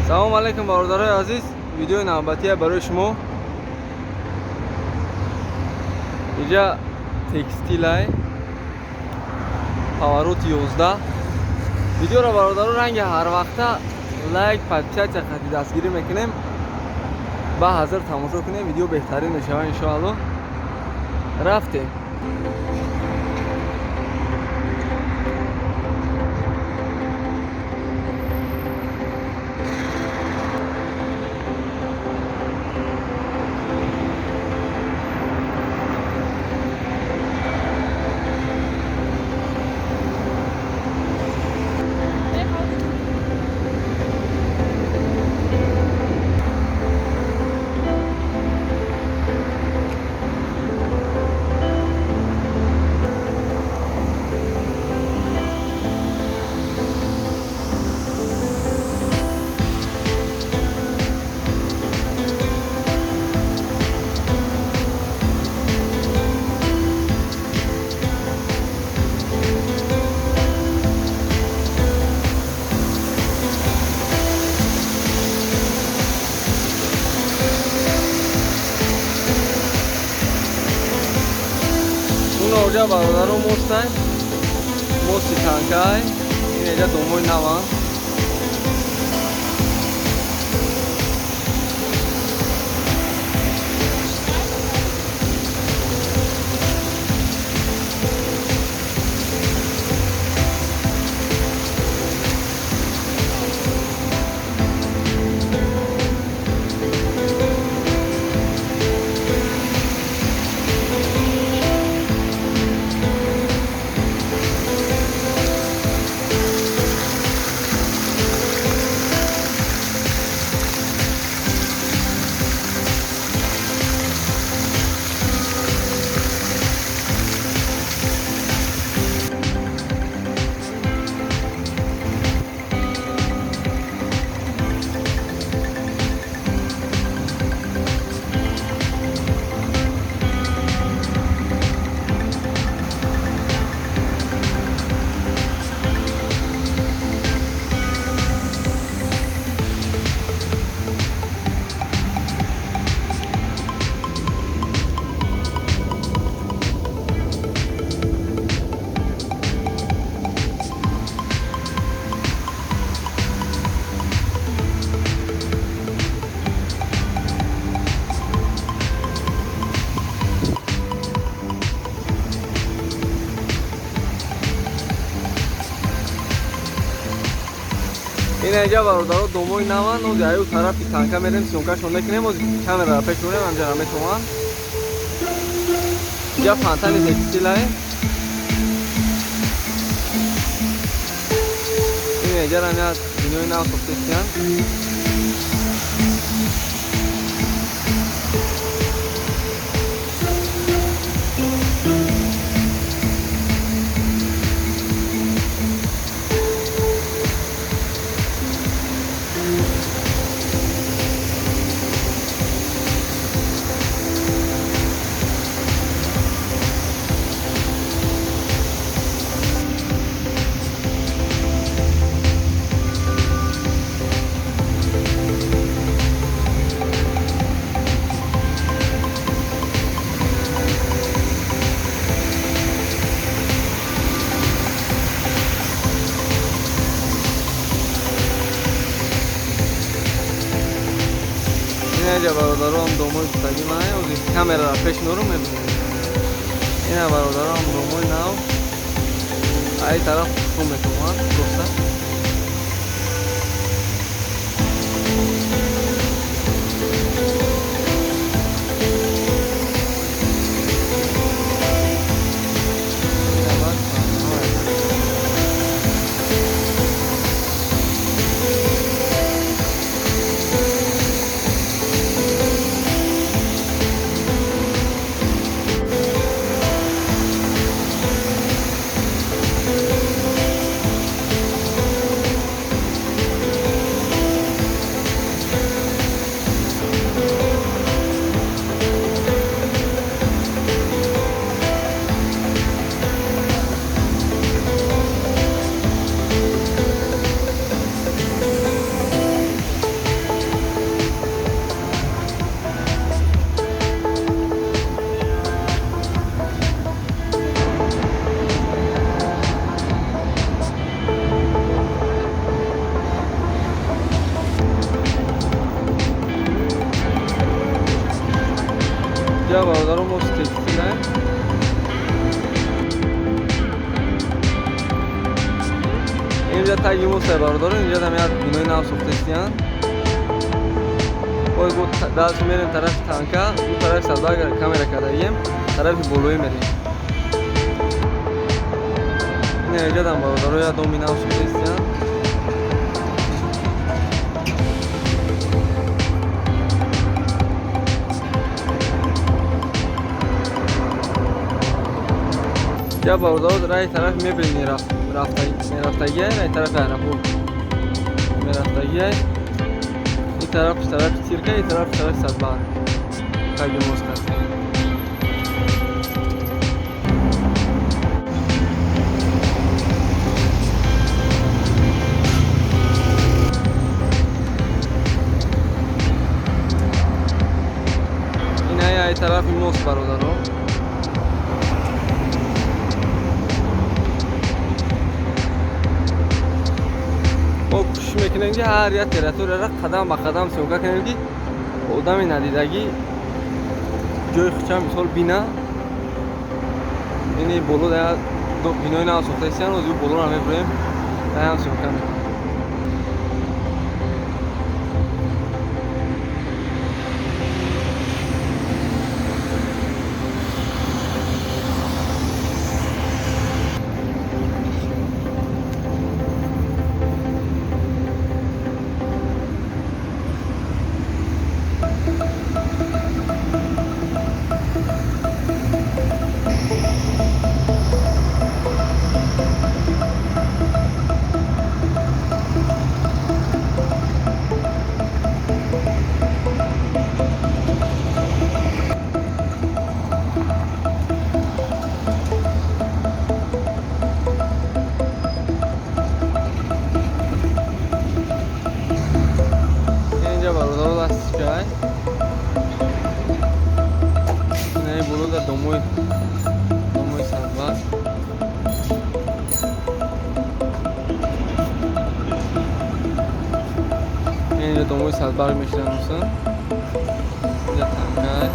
Салом алейкум, бародарои азиз. Видеои навбатия барои шумо. Инҷа текстилай, поворот 11. Видеоро, бародаро, ранги ҳарвақта лайк, подписаться қати дастгирӣ мекунем. Ба ҳазир тамошо кунем, видео беҳтарин мешава, иншоалло. Рафтем. Оҷа, бародаро, мостай, мости танкай. Ин эҷа домои наванд. Ин инҷа, бародаро, домои наванд. Ози аю тарафи танка мерем, съёмкашон мекунем. Ози камераро пеш мебарем, ҳамҷара метавонанд. Инҷа фонтани текстилае. Ин инҷарам як бинои нав сохтестиянд. Инаҷа, бародаром, домои гуфтагӣ ман. Ози камераро пеш меорам, мебинем. Ина, бародаром, домои нав. Ай тараф хушрӯ метавонанд просто. Инҷа бародаро мост текстилай. Инҷа таги мостай бародаро, инҷа там як бинои нав сохтастиян. Боз бо даст мерем тарафи танка, ду тарафи садбарг камера кардагием, тарафи болоӣ мерем. Ина инҷа там бародаро як доми нав сохтастиян. Я бародаро раи тарафи мебел мерафтагиай, раи тарафи аэропорт мерафтагиай. Ин тараф тарафи цирка, ин тараф тарафи садбарг. Таги мост ҳаст. Ин ай тарафи мост бародаро. Мо кӯшиш мекунем ки ҳар як территорияро қадам ба қадам съёмка кунем ки одами надидагӣ ҷои худша мисол бина. Ини боло бинои нав сохтаистиян, озу болоро мебурем, даям съёмка мекунем. Домой садбарг. Инҷа домои садбарг мешиносам. Инҷа танкай.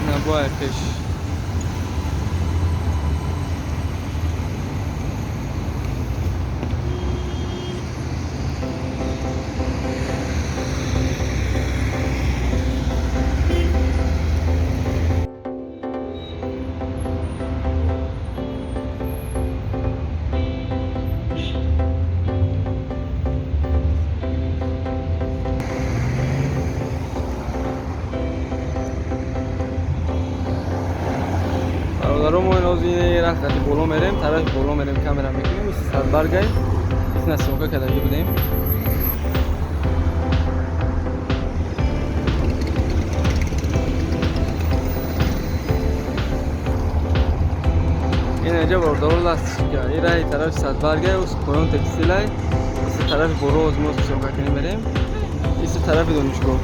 Ина бо пеш. Бародаро мо ин рафтати боло мерем, тарафи боло мерем, камера мекунем, ис садбаргай, ис съёмка кардагӣ будем. Ин инҷа бародаро ласточка, ин раҳи тарафи садбаргай, ус поён текстилай, ис тарафи боло оз мо съёмка кунем мерем, ис тарафи донишгоҳ.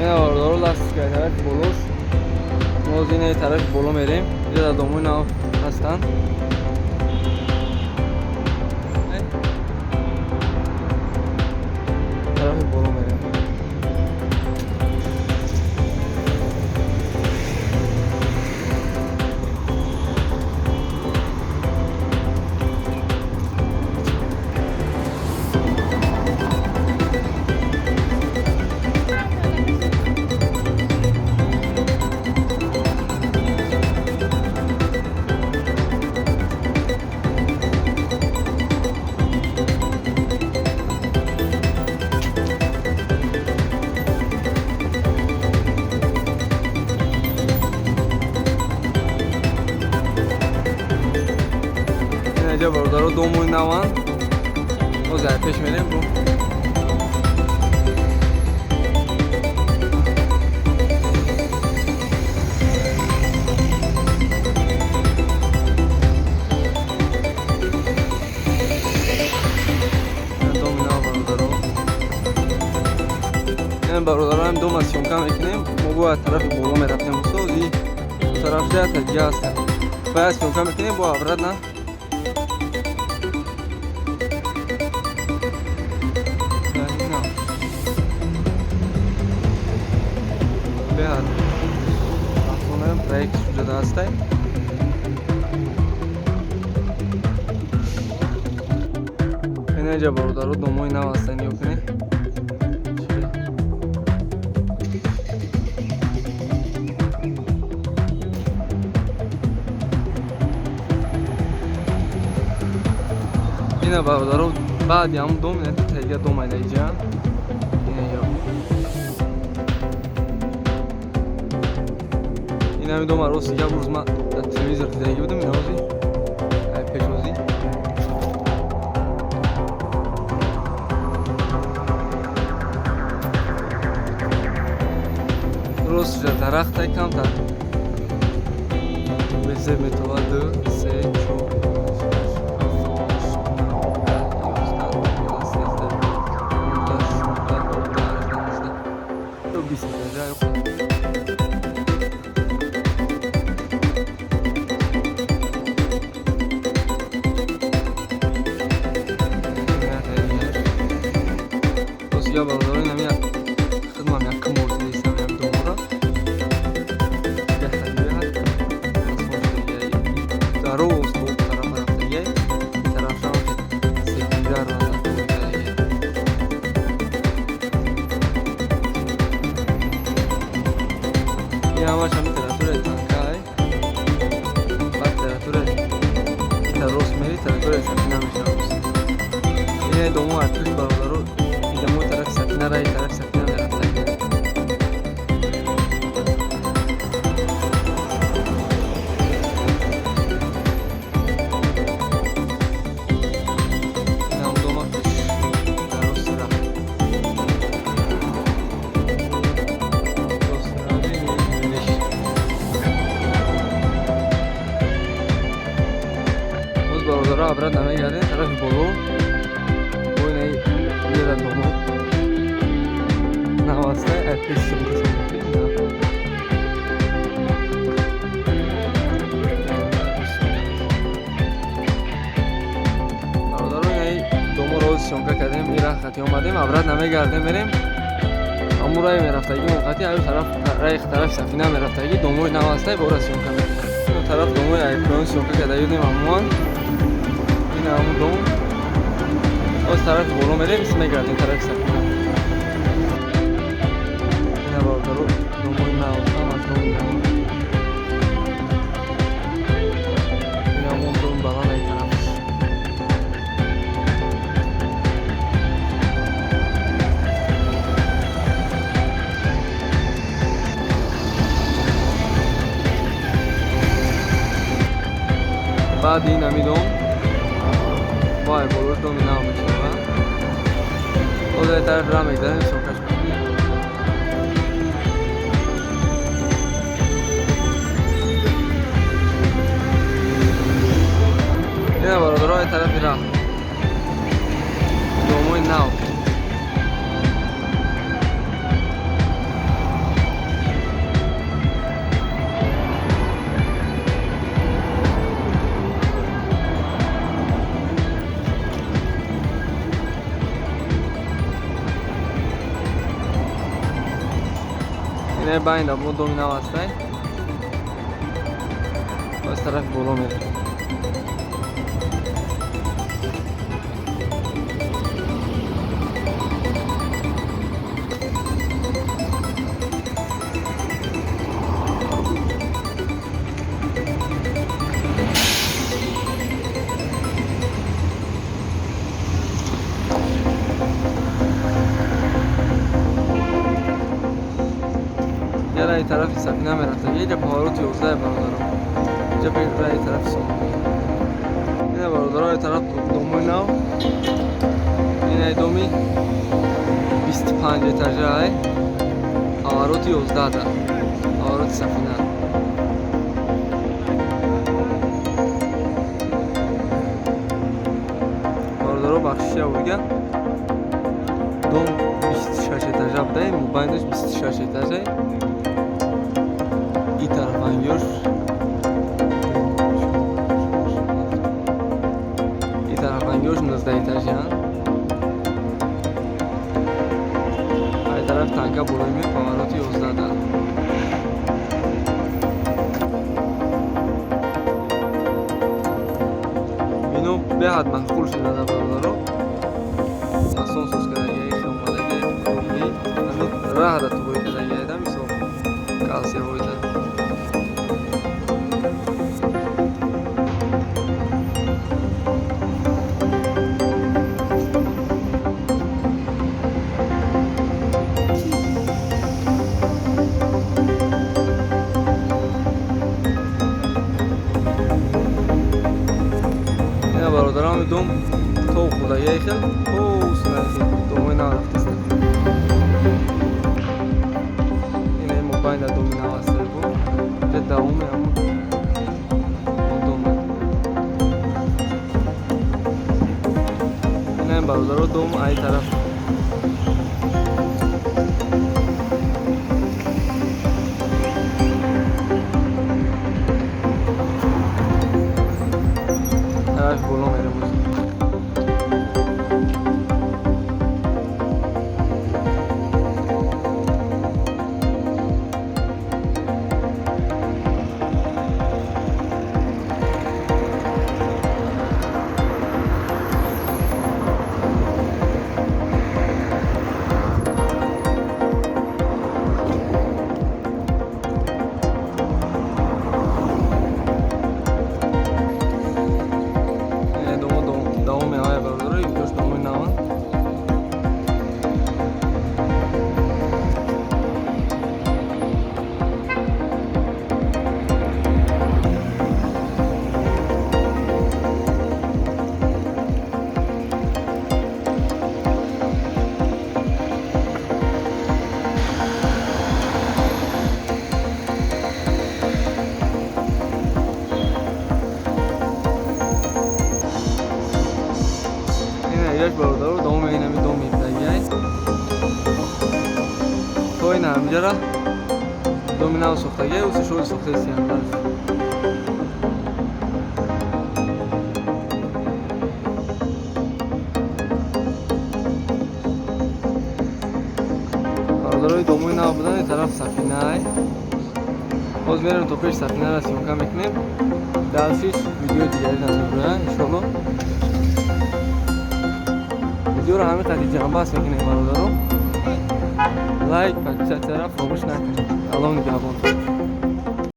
Ина бародаро ласточка тарафи болош. Мо оз ина тарафи боло мерем. Инҷа дар домои нав ҳастанд. Тарафи боло мерем. Инҷа бародаро домои наванд. Боз дар пеш мерем бо. Доми нав бародаро. Ин бародаро ҳам дома съёмка мекунем. Мо бояд тарафи боло мерафтем. Сози тараф ҷата ҷаста. Баъд съёмка мекунем бо обратно. Беҳад афонаем проект шуда ҳастай. Инаҷа бародаро домои нав ҳастанд, нигоҳ кунед. Ина бародаро баъди ҳамун дом ина тайга дом айда иҷа. Ин ҳамин дома рост як рӯз ман дар телевизор дидаги будам, ин ҳози пешозӣ. Рост дарахтай камтар безеб метова 2, 3, 4, 5, 6, 7, 8, 9, 10, 11, 12, 13, 14, 20 этажа. Я бародаро ин ҳамин хидмам якум бор дидистам ям домора. Беҳад беҳад дароз бо тарафа рафтагиай, тарафшам секунда рафтагиай. Ин ҳамаш ҳамин территорияи танкай. Баъд территорияи ита рост мери, территорияи сафина мешава рост. Ин домо аз пушт бародаро идамои тарафи сафина, раи тарафи сафина мерафтагиай. Инам дома пеш дарост рафт. Рост рафт, меш. Боз бародаро обратно мегардем тарафи боло. Бо инаи ира домо нав ҳастай, ай пеш съёмкашон мекунем. Бародаро инаи доморо оз съёмка кардем, ира хати омадем, обратно мегардем, мерем ҳамун раи мерафтагӣ, он хати аю тараф раи тарафи сафина мерафтагӣ, домои нав ҳастай, бора съёмка мекунем. Ин тараф домои айпоён съёмка карда будем ҳамон. Ин ҳамун дом. Оз тарафи боло мерем, ис мегардем тарафи сафина. Ина бародаро домои нав, ҳамаш доми нав. Ин ҳамон дом баланд ай тарафаш. Баъди ин ҳамин дом вай болош доми нав мешавад. Боз ай тараф ра мегзарем, съёмкаш мекунем. Ина бародаро ай тарафи ра домои нав. Ина байнда бо доми нав ҳастай. Боз тарафи боло мерем. Яраи тарафи сафина мерафтагӣ, иҷа повороти 11 бародаро. Иҷа раи тарафи Сомонӣ. Ина бародаро ай тараф домои нав. Ина доми 25 этажа ай. Повороти 11 да. Повороти сафина. Бародаро бахшиши аввалга дом 26 этажа будай, мобайнаш 26 этажа. И тараф ангёр 11 этажиан. Ай тараф танка болои ме повороти 11 да. Бино беҳад маъқул шуда бародаро. Асон соз кардагиай, омадагиай, ҳамин раҳда туғой кардагиай да мисол калсияҳоида. Бародарам дом то худагиай хел то уснахи домои нав рафтаста. Ина мобайна доми нав аст бу. Ҷа давоми ҳамун дома. Ина бародаро дом ай тараф. Тараф боло мерем. Бародаро доми инами доми ҳибдагиай. То ина ҳамҷара доми нав сохтагиай, уси шоди сохтаистиян баъд. Бародарои домои нав будан ин тараф сафинаай. Боз мерем то пеш сафинара съёмка мекунем. Дальшиш видеои дигари намебурам иншоалло. Видеоро ҳамин қадри ҷамъбаст мекунем бародаро. Лайк, подписатсияро фаромӯш накунед. Аллоҳ нигаҳбонтон.